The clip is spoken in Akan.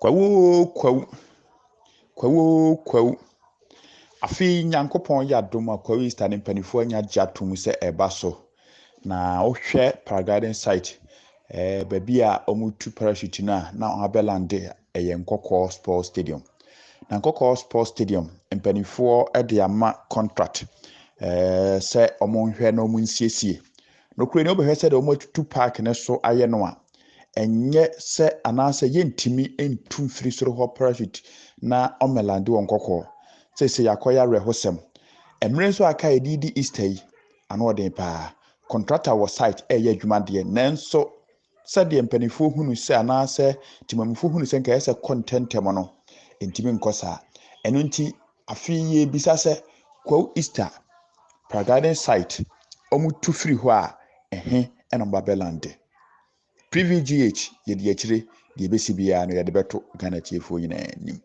Kwawu oo kwawu, kwawu oo kwawu. Afei Nyankopɔn yɛ adom a Kwawu Easter no mpanimfoɔ anya agye atom sɛ ɛreba so. Na wohwɛ paragliding site, baabi a wɔtu parachute no a na wɔabɛlande ɛyɛ Nkɔkɔɔ Sports Stadium. Na Nkɔkɔɔ Sports Stadium, mpanimfoɔ de ama contract sɛ wɔnhwɛ na wɔnsiesie. Nokorɛ ni, wobɛhwɛ sɛdeɛ wɔatutu park no so ayɛ no a, ɛnyɛ sɛ anaasɛ yɛntumi ntu mfiri soro hɔ parachute na ɔmmɛlande wɔ Nkɔkɔɔ. Seesei akɔyɛ awerɛhosɛm. Mmerɛ nso a aka a yɛde redi Easter yi, ano ɔden paa. Contractor wɔ site ɛreyɛ adwuma deɛ, nanso sɛdeɛ mpanimfoɔ hunu sɛ anaasɛ temamufoɔ hunu sɛ nka ɛyɛ sɛ kɔ ntɛmntɛm no, ntumi nkɔ saa. Ɛno nti, afei yɛrebisa sɛ Kwawu Easter paragliding site, wɔtu firi hɔ a, ɛhe na wɔba bɛlande? PVGH, yɛdi akyire, deɛ ɛbɛsi biara no yɛde bɛto Ghana tiefoɔ nyinaa anim.